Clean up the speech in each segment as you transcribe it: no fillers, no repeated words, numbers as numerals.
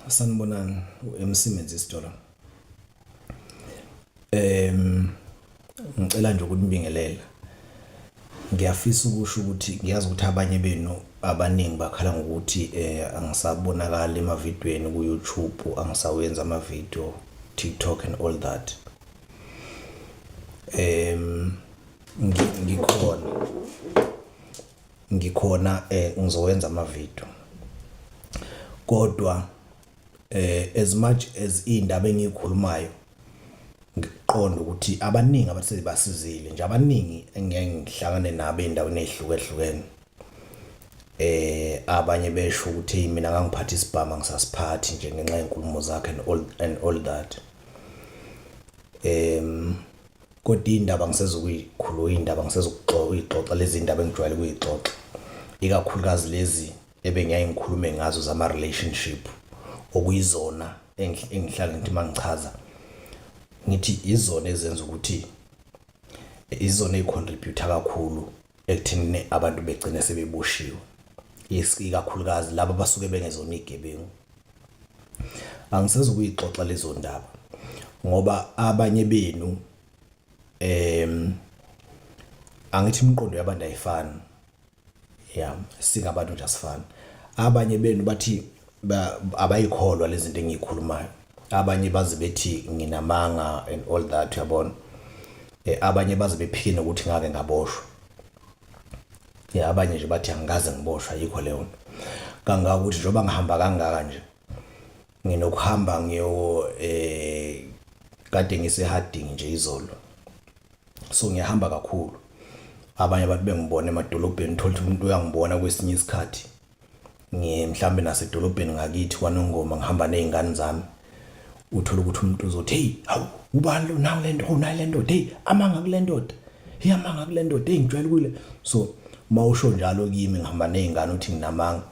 Sanibonani, u-MC Menzisitolo. Ngicela nje ukunibingelela. Ngiyafisa ukusho ukuthi ngiyazi ukuthi abanye benu abaningi bakhala ngokuthi angisabonakali emavidweni ku-YouTube, angisawenzi amavidiyo, TikTok and all that. Ngikhona. Ngikhona, ngizowenza amavidiyo kodwa as much as iy'ndaba engiyikhulumayo ngikuqonda ukuthi abaningi abasebasizile nje, abaningi engiyeke ngihlangane nabo ey'ndaweni ey'hlukehlukene, abanye besho ukuthi eyi, mina ngangiphatha isibhamu, angisasiphathi nje ngenxa yey'nkulumo zakhe and all that. Kodwa iy'ndaba angisezukuyikhuluma, iy'ndaba angisezukuyixoxa lezi ndaba engijwayele ukuyixoxa, ikakhulukazi lezi ebengiyaye ngikhulume ngazo zama-relationship, okuyizona engihlala ngithi uma ngichaza ngithi izona ezenza ukuthi izona ey'contribute-a kakhulu ekuthenini abantu begcine sebeboshiwe, ikakhulukazi laba abasuke bengezona iy'gebengu. Angisezukuyixoxa lezo ndaba ngoba abanye benu, angithi imiqondo yabantu ayifani, ya, singabantu nje asifani. Abanye benu bathi abayikholwa lezi zinto engiyikhulumayo, abanye baze bethi nginamanga and all that, uyabona. Abanye baze bephike nokuthi ngake ngaboshwa. Ya, abanye nje bathi angikaze ngiboshwa, ayikho leyo nto. Kangaka ukuthi njengoba ngihamba kangaka nje, nginokuhamba ngiyo kade ngise-Harding nje izolo. So ngiyahamba kakhulu. Abanye abantu bengibona emadolobheni, uthola ukuthi umuntu uyangibona kwesinye isikhathi. Ngiye mhlambe nasedolobheni ngakithi kwaNongoma, ngihamba ney'ngane zami. Uthole ukuthi umuntu uzothi, "Hey, hawu, ubani lo nawu le nto, nayi le ndoda, hey, amanga kule ndoda. Hey, amanga kule ndoda, hey, ngijwayele kule." So mawusho njalo kimi ngihamba ney'ngane uthi nginamanga.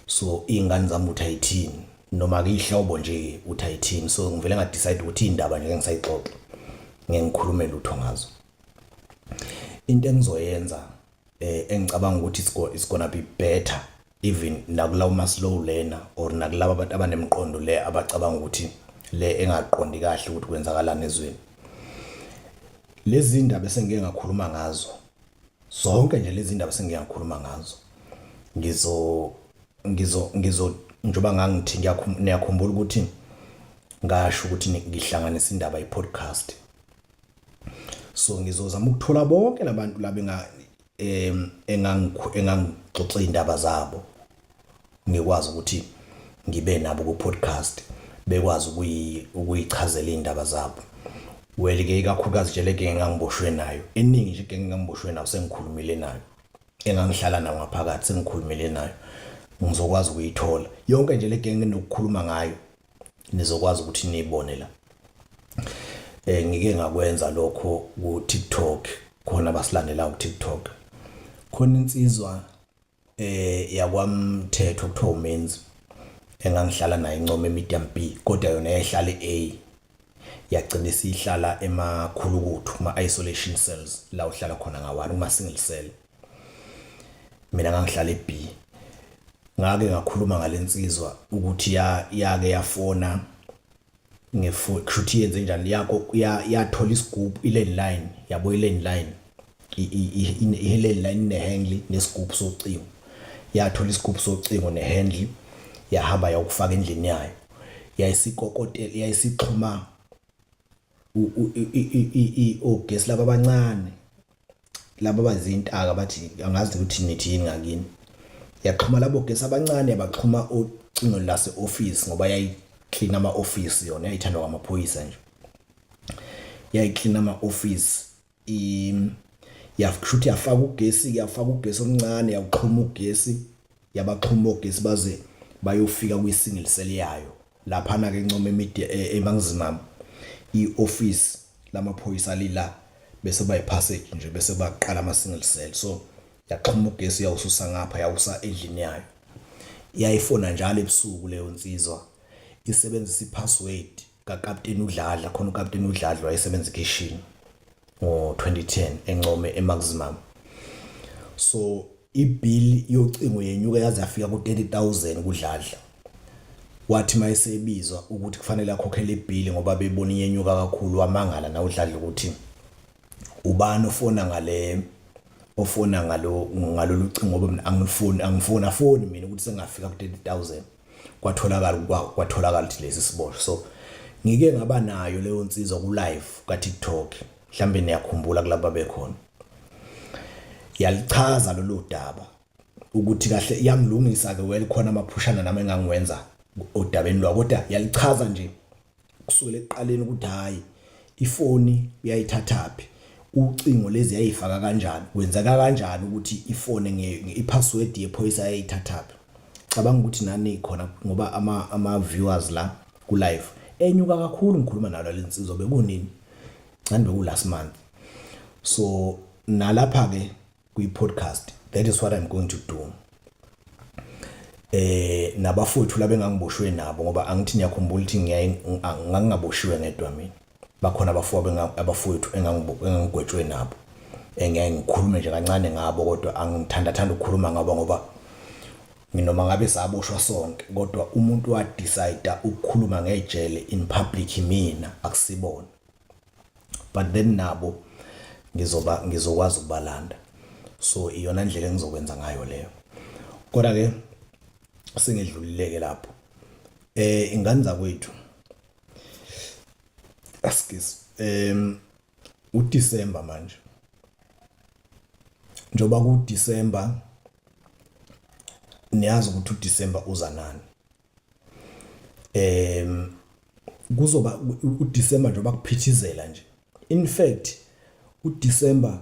So iy'ngane zami uthi ayithini, noma ke ihlobo nje uthi ayithini. So ngivele nga-decide ukuthi iy'ndaba nje ngeke ngisayixoxa. Ngeke ngikhulume lutho ngazo. Into engizoyenza, engicabanga ukuthi it's gonna be better even nakulawo ma slow learner or nakulabo abantu abanemiqondo le abacabanga ukuthi le engaqondi kahle ukuthi kwenzakalani ezweni. Lezi ndaba esengike ngakhuluma ngazo zonke nje, lezi ndaba esengike ngakhuluma ngazo, ngizo ngizo ngizo njengoba ngangithi niyakhumbula ukuthi ngasho ukuthi ngihlanganisa indaba ye-podcast, so ngizozama ukuthola bonke labantu laba engangixoxa indaba zabo, ngikwazi ukuthi ngibe nabo ku podcast, bekwazi ukuyichazela indaba zabo. Well ke, ikakhulukazi nje le genge engangiboshwe nayo, eningi nje igenge engangiboshwe nayo sengikhulumile nayo, engangihlala nayo ngaphakathi sengikhulumile nayo, ngizokwazi ukuyithola yonke nje le genge enokukhuluma ngayo, nizokwazi ukuthi niyibone la. Ngike ngakwenza lokho ku TikTok, khona abasilandela ku TikTok. Khona insizwa yakwaMthetho kuthiwa uMenzi engangihlala naye eNcome Medium B, kodwa yona yayihlala e-A, yagcina isihlala emakhulukuthu kuma isolation cells la uhlala khona ngawani kuma single cell. Mina ngangihlala e-B. Ngake ngakhuluma ngalensizwa ukuthi yake yafona ngefoni, kushuthi yenze njani, yako yathola isigubhu, i-landline yabo, i-landline, i-landline ine-handle nesigubhu socingo. Yathola isigubhu socingo ne-handle, yahamba yawukufaka endlini yayo, yayisikokotela, yayisixhuma ogesi laba abancane laba abazintaka, bathi angazi ukuthi nithi yini ngakini. Yaxhuma labo gesi abancane, yabaxhuma ocingo lase office ngoba yayi-clean ama office yona, yayithandwa ngamaphoyisa nje, yayi-clean ama office. Yakusho ukuthi yafaka ugesi, yafaka ugesi omncane, yawuxhuma ugesi, yabaxhuma ogesi baze bayofika kwi-single cell yayo laphana ke eNcome Media eMaximum. I-office lamaphoyisa lila, bese bayi-passage nje, bese baqala ama single cell. So yaxhuma ugesi, yawususa ngapha, yawusa endlini yayo. Yayifona njalo ebusuku leyo nsizwa, isebenzisa i-password kaKapteni uDladla. Khona uKapteni uDladla wayesebenza ekitchen ngo-2010 eNcome eMaximum. So ibill yocingo yenyuka yaze yafika ku-30,000 kuDladla. Wathi mayesebizwa ukuthi kufanele akhokhele ibhili ngoba bebona iyenyuka kakhulu wamangala nawe uDladla ukuthi ubani ofona ngale ofona ngalo ngalolu cingo ngoba mina angifoni angifoni afoni mina ukuthi sengafika ku 30000 kwatholakala kwatholakala ukuthi lesi siboshwa so ngike ngaba nayo leyo nsizwa ku live ka TikTok mhlambe niyakhumbula kulabo bekhona yalichaza lolu daba ukuthi kahle yangilungisa ke well khona amaphushana nami engangiwenza odabeni lwa kodwa yalichaza nje kusukela ekuqaleni ukuthi hayi ifoni uyayithathaphi ucingo lezi yayifaka kanjani kwenzeka kanjani ukuthi ifone nge-password yephoyisa yayithathaphi cabanga ukuthi nani khona ngoba ama ama viewers la ku live enyuka kakhulu ngikhuluma nalo lensizwa bekunini ngani beku last month so nalapha ke kwi podcast that is what i'm going to do eh nabafowethu labengangiboshwe nabo ngoba angithi niyakhumbula ukuthi ngiyaye ngangingaboshiwe ngedwa mina bakhona abafowabo abafowethu engangigwetshwe nabo engiyaye ngikhulume nje kancane ngabo kodwa angithanda thanda ukukhuluma ngabo ngoba noma ngabe saboshwa sonke kodwa umuntu wa decide ukukhuluma ngejele in public mina akusibona but then nabo ngizoba ngizokwazi ukubalanda so iyona ndlela engizokwenza ngayo leyo kodwa ke sengidlulileke lapho eh ingane zakwethu askis em uDecember manje njoba ku December niyazi ukuthi uDecember uza nani em kuzoba uDecember njengoba kuphithizela nje in fact uDecember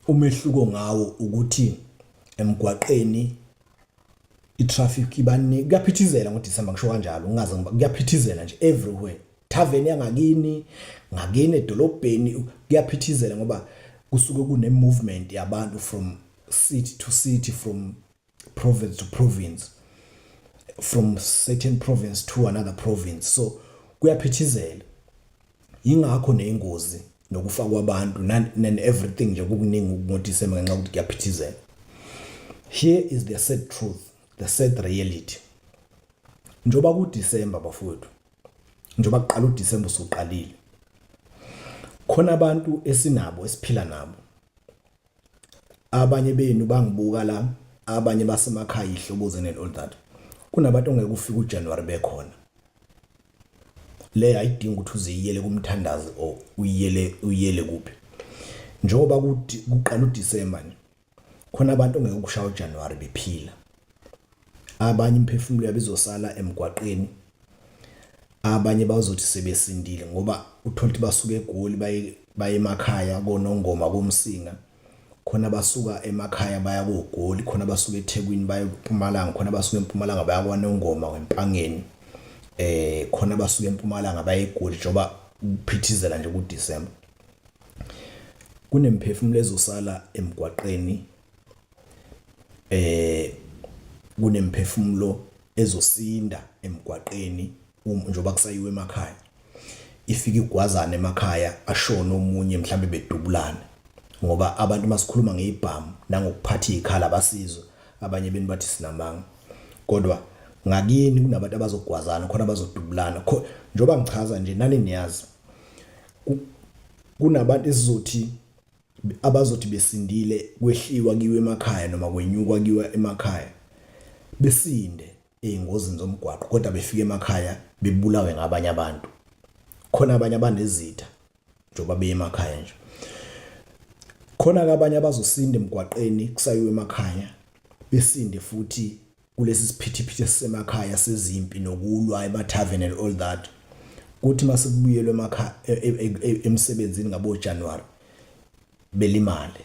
umehluko ngawo ukuthi emgwaqeni itraffic ibaningi kuyaphithizela ngoDecember ngisho kanjalo ngingaze kuyaphithizela nje everywhere tavern yangakini ngakini edolobheni kuyaphithizela ngoba kusuke kune movement yabantu from city to city from province to province from certain province to another province so kuyaphithizela yingakho nezingozi nokufa kwabantu and everything nje kukuningi ngoDisemba ngenxa yokuthi kuyaphithizela here is the sad truth the sad reality njoba kuDisemba bafowethu njoba kuqala uDisemba usuqalile khona abantu esinabo esiphila nabo Abanye benu bangibuka la, abanye basemakhaya ihloboze and all that. Kunabantu ongeke ufike uJanuary bekhona. Le ayidingi ukuthi uze iyele kumthandazi or uyele uyele kuphi. Njengoba kuqala uDecember nje. Khona abantu ongeke kushaya uJanuary bephila. Abanye imiphefumulo yabo izosala emgwaqeni. Abanye bazothi sebesindile ngoba uthola ukuthi basuka eGoli baye baye emakhaya koNongoma koMsinga khona basuka emakhaya baya koGoli khona basuka eThekwini baya eMpumalanga khona basuka eMpumalanga baya kwaNongoma eMpangeni eh khona basuka eMpumalanga baya eGoli njengoba kuphithizela nje kuDecember kunemphefumulo ezosala emgwaqeni eh kunemphefumulo ezosinda emgwaqeni njengoba kusayiwe emakhaya ifika igwazana emakhaya ashone omunye mhlambe bedubulana ngoba abantu masikhuluma ngezibhamu nangokuphatha izikhala basizwe abanye benu bathi sinamanga kodwa ngakini kunabantu abazogwazana khona abazodubulana njengoba ngichaza nje nani niyazi kunabantu esizothi abazothi besindile kwehliwa kiwe emakhaya noma kwenyukwa kiwa emakhaya besinde ezingozini zomgwaqo kodwa befike emakhaya bebulawe ngabanye abantu khona abanye abanezitha njengoba beye emakhaya nje khona ke abanye abazosinda emgwaqeni kusayiwe emakhaya besinde futhi kulesi siphithiphithi esisemakhaya sezimpi nokulwa ema-tavern and all that kuthi mase kubuyelwe emakhaya e, e, e, emsebenzini ngabo January belimale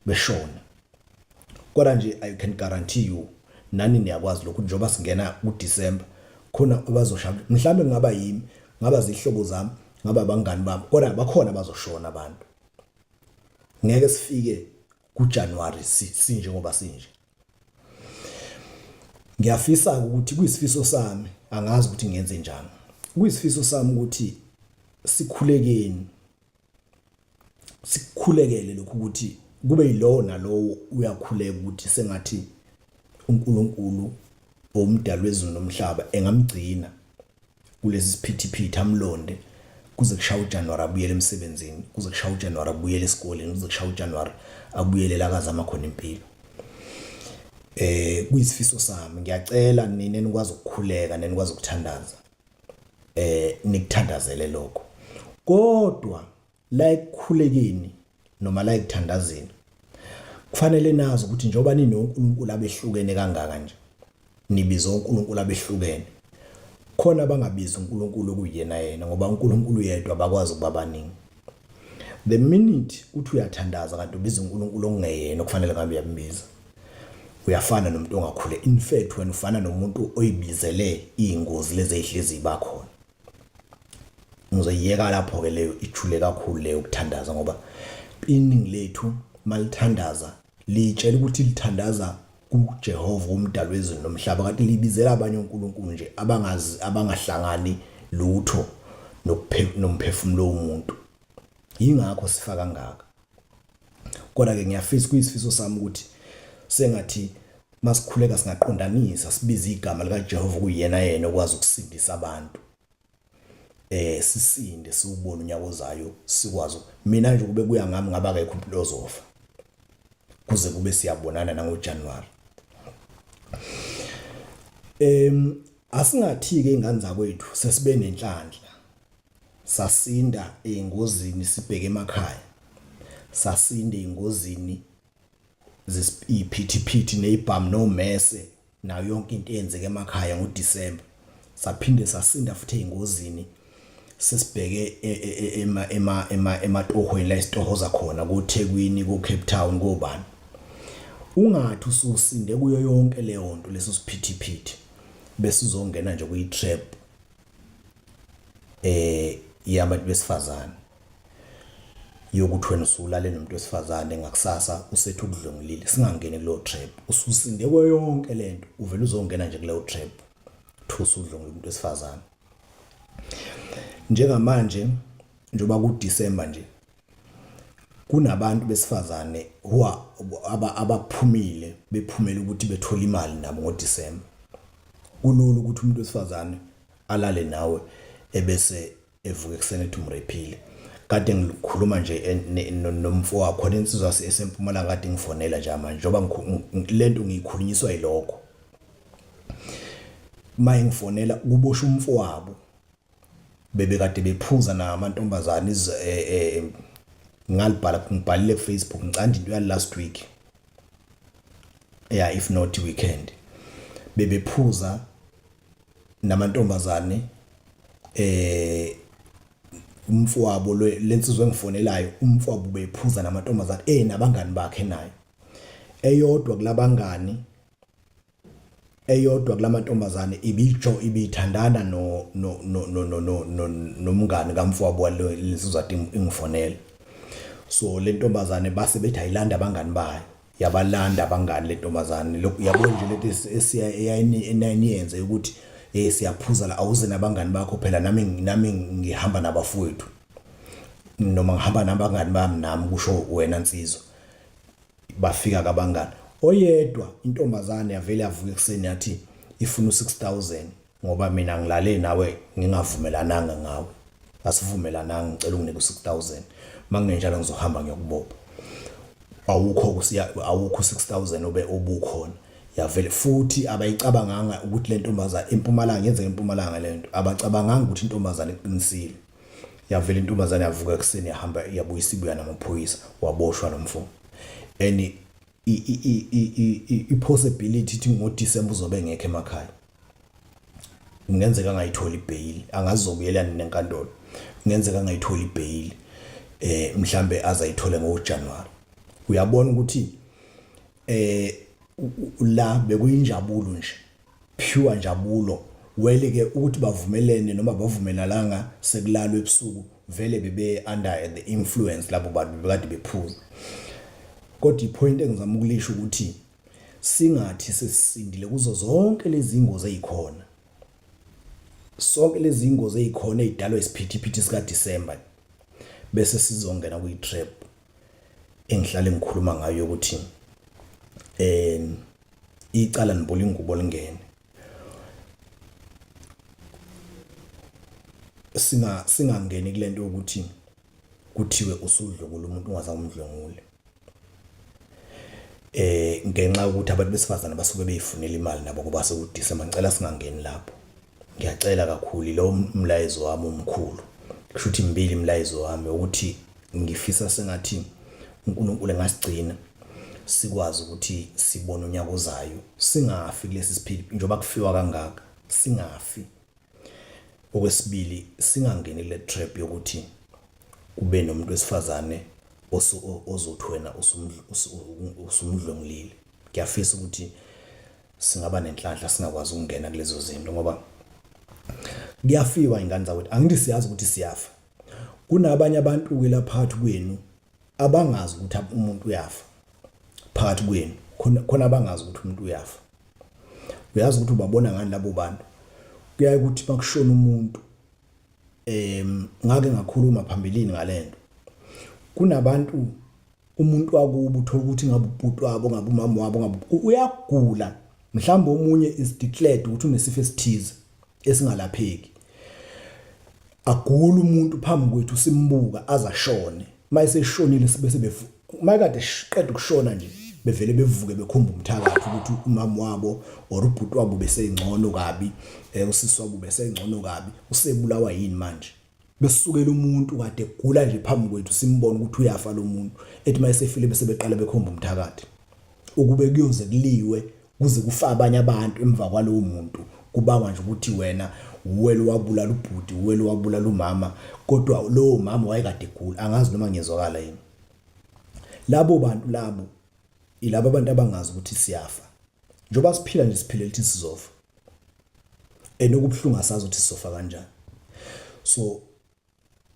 beshona kodwa nje i can guarantee you nani niyakwazi lokhu njengoba singena kuDecember khona abazoshaya mhlambe ngaba yimi ngaba zihlobo zami ngaba abangani bami kodwa bakhona abazoshona abantu ngeke sifike kuJanuary sinjengoba sinje Ngiyafisa ukuthi kuyisifiso sami angazi ukuthi ngenze njani. Kuyisifiso sami ukuthi sikhulekeni sikukhulekele lokhu ukuthi kube yilowo nalowo uyakhuleka ukuthi sengathi uNkulunkulu Umdali wezulu nomhlaba engamgcina kulesi siphithiphithi amlonde kuze kushaye uJanuary abuyele emsebenzini, kuze kushaye uJanuary abuyele esikoleni, kuze kushaye uJanuary abuyele la kazama khona impilo. Eh kuyisifiso sami ngiyacela nina enikwazi ukukhuleka nenikwazi ukuthandaza eh nikuthandazele lokho. Kodwa La ekukhulekeni noma la ekuthandazeni kufanele nazi ukuthi njengoba ninoNkulunkulu abehlukene kangaka nje nibiza oNkulunkulu abehlukene khona abangabizi uNkulunkulu okuyena yena ngoba uNkulunkulu yedwa abakwazi ukuba baningi the minute uthi uyathandaza kanti ubiza uNkulunkulu okungeyena okufanele ngabe uyambiza uyafana nomuntu ongakhule in fact wena ufana nomuntu oyibizele izingozi lezi ezihlezi zibakhona Ngizoyiyeka lapho-ke leyo ijule kakhulu leyo ukuthandaza ngoba iningi lethu malithandaza liyitshela ukuthi lithandaza kuJehova umdali wezulu nomhlaba kanti libizela abanye onkulunkulu nje abangazi abangahlangani lutho nomphefumulo womuntu yingakho sifa kangaka kodwa ke ngiyafisa kuyisifiso sami ukuthi sengathi masikhuleka singaqondanisa sibize igama likaJehova kuyena yena okwazi ukusindisa abantu eh sisinde siwubone unyaka ozayo sikwazi mina nje kube kuya ngami ngaba akekho umuntu ozofa kuze kube siyabonana nangoJanuary em asingathi ke ingane zakwethu sesibe nenhlanhla sasinda ezingozini sibheke emakhaya sasinda ezingozini iphithiphithi nezibhamu nomese nayo yonke into eyenzeka emakhaya ngoDisemba saphinde sasinda futhi ezingozini sesibheke e, e, e, ema ema ema ematohweni la isitohoza khona koThekwini ko Cape Town kobani ungathi ususinde kuyo yonke leyo nto leso siphithiphithi bese uzongena nje kuyi trap eh yabantu besifazane yokuthi wena usulale nomuntu wesifazane ngakusasa usethi ukudlwengulile singangeni kuleyo trap ususinde kweyonke lento uvela uzongena nje kuleyo trap thusa udlwengula umuntu wesifazane njengamanje njengoba ku December nje kunabantu besifazane who are abaphumile bephumela ukuthi bethole imali nabo ngoDisemba. Kulula ukuthi umuntu wesifazane alale nawe ebese evuka ekuseni ethi umrephile. Kade ngikhuluma nje nomfowabo khona insizwa esempumalanga kade ngifonela nje manje njengoba lento ngiyikhulunyiswa yilokho. Uma engifonela kuboshwa umfowabo bebekade bephuza namantombazane eh, eh, ngalibhala ngibhalile ku Facebook ngicanda into ya last week yeah if not weekend bebephuza namantombazane eh umfowabo lensizwa engifonelayo umfowabo ubephuza namantombazane eh nabangani bakhe naye eyodwa kulabangani Eyodwa kulamantombazane ibijo ibithandana no no no no no no no nomngani kamfowabo wale lensizwa kade ingifonela. So le ntombazane base bethi ayilanda abangani bayo. Yabalanda abangani le ntombazane. Lokhu yabo nje lento enayiniyenze ukuthi eh siyaphuza la awuze nabangani bakho phela nami nami ngihamba nabafowethu. Noma ngihamba nabangani bami nami kusho wena nsizwa. Bafika kabangani. Oyedwa intombazane yavele yavuka ekuseni yathi ifuna u-6000 ngoba mina ngilale nawe ngingavumelananga ngawe. Asivumelananga ngicela unginike u-6000. Makungenjalo ngizohamba ngiyokubopha. Awukho kusiya awukho u-6000 obe obukhona. Yavele futhi abayicabanganga ukuthi le ntombazane eMpumalanga yenzeka eMpumalanga lento. Abacabanganga ukuthi intombazane iqinisile. Yavela intombazane yavuka ekuseni yahamba yabuya isibuya namaphoyisa waboshwa lo mfo. And i-possibility ithi ngoDisemba uzobe engekho emakhaya. Kungenzeka angayitholi ibheyili, angazi uzobuyela nini enkantolo. Kungenzeka angayitholi ibheyili eh mhlambe azayithole ngoJanuary. Uyabona ukuthi eh la bekuyinjabulo nje. Pure njabulo well ke ukuthi bavumelene noma bavumelalanga sekulalwa ebusuku vele bebe under the influence labo bantu bebekade bephuza kodwa ipoint engizama ukulisho ukuthi singathi sesisindile kuzo zonke lezi ingozi ezikhona sonke lezi ingozi ezikhona ezidalwa isiphithiphithi sika December bese sizongena kwi trap engihlale ngikhuluma ngayo ukuthi eh icala nibula ingubo lingene. Singa singangeni kulento yokuthi kuthiwe usudlwengula umuntu ungazange umdlwengule. Eh ngenxa yokuthi abantu besifazane basuke beyifunela imali nabo kuba sekuDecember ngicela singangeni lapho. Ngiyacela kakhulu lo mlayezo wami omkhulu. Kusho ukuthi mibili imilayezo wami ukuthi ngifisa sengathi uNkulunkulu engasigcina sikwazi ukuthi sibone unyaka ozayo singafi kulesi siphili njengoba kufiwa kangaka singafi. Okwesibili singangeni kule trap yokuthi kube nomuntu wesifazane ozothi wena usumdlwengulile. Ngiyafisa ukuthi singaba nenhlanhla singakwazi ukungena kulezo zinto ngoba kuyafiwa ingane zakwethu. Angithi siyazi ukuthi siyafa. Kunabanye abantu-ke la phakathi kwenu abangazi ukuthi umuntu uyafa phakathi kwenu khona khona abangazi ukuthi umuntu uyafa uyazi ukuthi ubabona ngani labo bantu kuyaye ukuthi makushona umuntu em ngake ngakhuluma phambilini ngalento kunabantu umuntu wakubo uthola ukuthi ngabe ubhuti wabo ngabe umama wabo ngabe uyagula mhlawumbe omunye is declared ukuthi unesifo esithize esingalapheki agula umuntu phambi kwethu simbuka azashone mayeseshonile sibe sebevu mayekade qeda ukushona nje bevele bevuke bekhomba umthakathi ukuthi umama wabo or ubhuti wabo besengcono kabi eh, usisi wabo besengcono kabi usebulawa yini manje besukela umuntu kade egula nje phambi kwethu simbona ukuthi uyafa lo muntu ethi mayesefile bese beqala bekhomba umthakathi ukube kuyoze kuliwe kuze kufa abanye abantu emva kwalowo muntu kubangwa nje ukuthi wena uwe lowabulala ubhuti uwe lowabulala umama kodwa lowo mama wayekade egula angazi noma ngiyezwakala yini labo bantu labo ilabo abantu abangazi ukuthi siyafa njengoba siphila nje siphile lithi sizofa and okubuhlungu asazi ukuthi sizofa kanjani so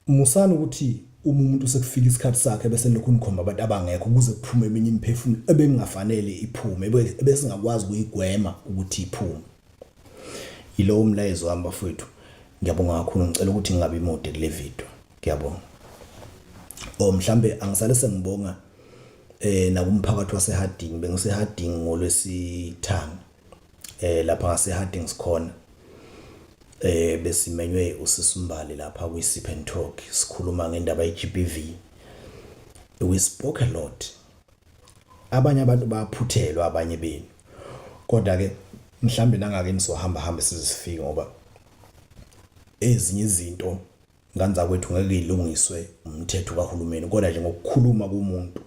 Musani ukuthi uma umuntu sekufika isikhathi sakhe bese nilokhu nikhomba abantu abangekho kuze kuphume eminye imiphefumulo ebengingafanele iphume ebesingakwazi ukuyigwema ukuthi iphume. Yilowo umlayezo wami bafowethu. Ngiyabonga kakhulu ngicela ukuthi ngingabi mude kule video. Ngiyabonga. Oh mhlambe angisale sengibonga eh nakumphakathi waseHarding bengiseHarding ngolwesithanga eh lapha ngaseHardings khona eh besimenywe usisumbali lapha kwi Sip and Talk sikhuluma ngendaba ye GBV we spoke a lot abanye abantu baphuthelwa abanye benu kodwa ke mhlambe nangake nizohamba hambe size sifike ngoba ezinye izinto Ngane zakwethu ngeke ilungiswe umthetho kahulumeni kodwa nje ngokukhuluma komuntu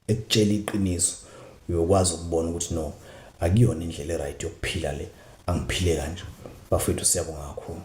ekutshela iqiniso uyokwazi ukubona ukuthi no akuyona indlela e-right yokuphila le angiphile kanje. Bafwethu siyabonga kakhulu.